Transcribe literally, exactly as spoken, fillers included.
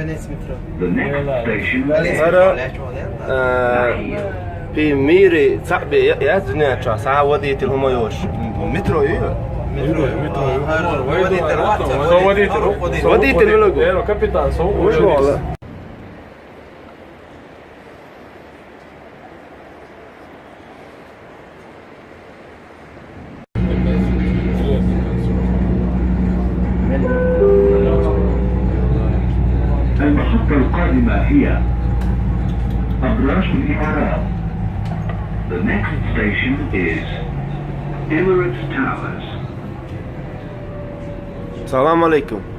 The next station is Sara, e, pi miri ca'bi ya, ya dunya cha, sa vaditelj huma još. Metro yu. Metro yu, metro yu. So vaditelj, so vaditelj, so vaditelj, so vaditelj. Ero, kapitan, so vaditelj. المحطة القادمة هي أبراج الإمارات. The next station is Emirates Towers. Salam alejkum.